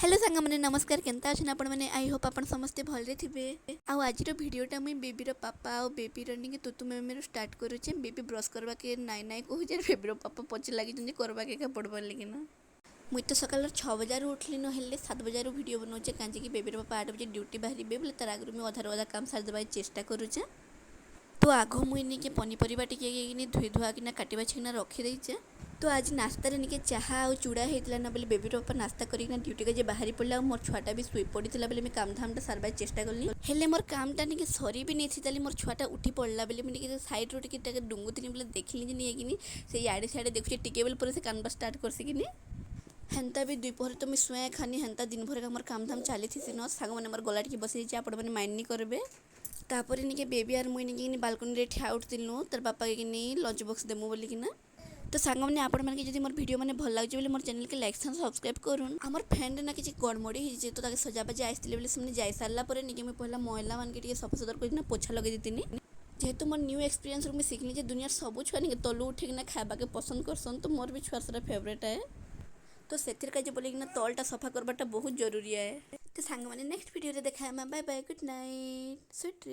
Hello ସାଙ୍ଗମାନେ, ନମସ୍କାର। କେନ୍ତା ଅଛନ୍ ଆପଣମାନେ? I Hope ଆପଣ ସମସ୍ତେ ଭଲରେ ଥିବେ। ଆଉ ଆଜିର ଭିଡ଼ିଓଟା ମୁଇଁ ବେବିର ପାପା ଆଉ ବେବିର ନିକେ ତୁତୁ ମେମିରୁ ଷ୍ଟାର୍ଟ କରୁଛେ। ବେବି ବ୍ରସ୍ କରବାକେ ନାଇଁ ନାଇଁ କହୁଛେ, ବେବିର ପାପା ପଛେ ଲାଗିଛନ୍ତି, କରବାକେ ଏକା ପଡ଼ବା ଲେକିନା। ମୁଇଁ ତ ସକାଳର 6 ବଜାରୁ ଉଠଲି ନ, ହେଲେ 7 ବଜାରୁ ଭିଡ଼ିଓ ବନଉଛେ, କାଁଜିକି ବେବିର ବାପା 8 ବଜେ ଡ୍ୟୁଟି ବାହାରିବେ ବୋଲେ ତାର ଆଗରୁ ମୁଇଁ ଅଧାରୁ ଅଧା କାମ ସାରିଦେବାକେ ଚେଷ୍ଟା କରୁଛେ। ତ ଆଘ ମୁଇଁ ନିକେ ପନିପରିବା ଟିକେ କିନି ଧୁଇ ଧୁଆକିନା, କାଟି ବାଛିକିନା ରଖିଦେଇଛେ। ତ ଆଜି ନାସ୍ତାରେ ନିକେ ଚାହା ଆଉ ଚୁଡ଼ା ହେଇଥିଲା ନା ବୋଲେ ବେବିର ବାପା ନାସ୍ତା କରିକିନା ଡ୍ୟୁଟି ଯେ ବାହାରି ପଡ଼ିଲା ଆଉ ମୋର ଛୁଆଟା ବି ଶୋଇ ପଡ଼ିଥିଲା ବେଲେ ମୁଇଁ କାମ ଧାମଟା ସାରବାର ଚେଷ୍ଟା କଲି। ହେଲେ ମୋର କାମଟା ନିକେ ସରି ବି ନେଇଥି ତାଲି ମୋର ଛୁଆଟା ଉଠି ପଡ଼ିଲା ବେଲେ ମୁଇଁ ଟିକେ ସାଇଡ଼ରୁ ଟିକେ ତାକେ ଡୁଙ୍ଗୁଥିଲି ବୋଲେ ଦେଖିଲି ଯେ ନେଇକିନି ସେ ଇଆଡ଼େ ସିଆଡ଼େ ଦେଖୁଛେ। ଟିକେ ବେଲ ପରେ ସେ କାନ୍ଦବା ଷ୍ଟାର୍ଟ କରସି କିନି। ହେନ୍ତା ବି ଦ୍ୱିପହରେ ତ ମୁଇଁ ଶୁଏଁ ଖାନି, ହେନ୍ତା ଦିନ ଭର ମୋର କାମ ଧାମ ଚାଲିଥିସି ନ। ସାଙ୍ଗମାନେ, ମୋର ଗଲା ଟିକେ ବସିଯାଇଛି, ଆପଣମାନେ ମାଇଣ୍ଡ ନି କରିବେ। ତାପରେ ନିକେ ବେବି ଆର୍ ମୁଇଁ ନିକେ ବାଲକୋନିରେ ଠିଆ ଉଠିଥିଲୁ, ତାର ବାପାକେ କିନି ଲଞ୍ଚ ବକ୍ସ ଦେମୁ ବୋଲିକିନା। ତ ସାଙ୍ଗମାନେ, ଆପଣମାନଙ୍କୁ ଯଦି ମୋର ଭିଡ଼ିଓ ମାନେ ଭଲ ଲାଗୁଛି ବୋଲେ ମୋର ଚ୍ୟାନେଲକେ ଲାଇକ୍, ସବସ୍କ୍ରାଇବ୍ କରୁନ୍। ଆମର ଫ୍ୟାନ୍ରେ ନା କିଛି ଗଡ଼ମଡ଼ି ହେଇଛି, ତ ତାକେ ସଜାବାଜି ଆସିଥିଲେ ବୋଲେ ସେମାନେ ଯାଇ ସାରିଲା ପରେ ନିକେ ମୁଇଁ ପହିଲା ମଇଳା ମାନକେ ଟିକେ ସଫା ସୁତର କରିକିନା ପୋଛା ଲଗେଇ ଦେଇଥିନି। ଯେହେତୁ ମୋର ନ୍ୟୁ ଏକ୍ସପିରିଏନ୍ସରୁ ମୁଇଁ ଶିଖିଲି ଯେ ଦୁନିଆର ସବୁ ଛୁଆ ନିକେ ତଲୁ ଉଠିକିନା ଖାଇବାକେ ପସନ୍ଦ କରସନ୍, ତ ମୋର ବି ଛୁଆର ସେଟା ଫେଭରେଟ୍ ଆଏ। ତ ସେଥିର୍ କାଜେ ବୋଲିକିନା ତଳଟା ସଫା କରବାଟା ବହୁତ ଜରୁରୀ ଆଏ। ତ ସାଙ୍ଗମାନେ, ନେକ୍ସଟ ଭିଡ଼ିଓରେ ଦେଖା ହେମା। Bye bye, good night, sweet dream.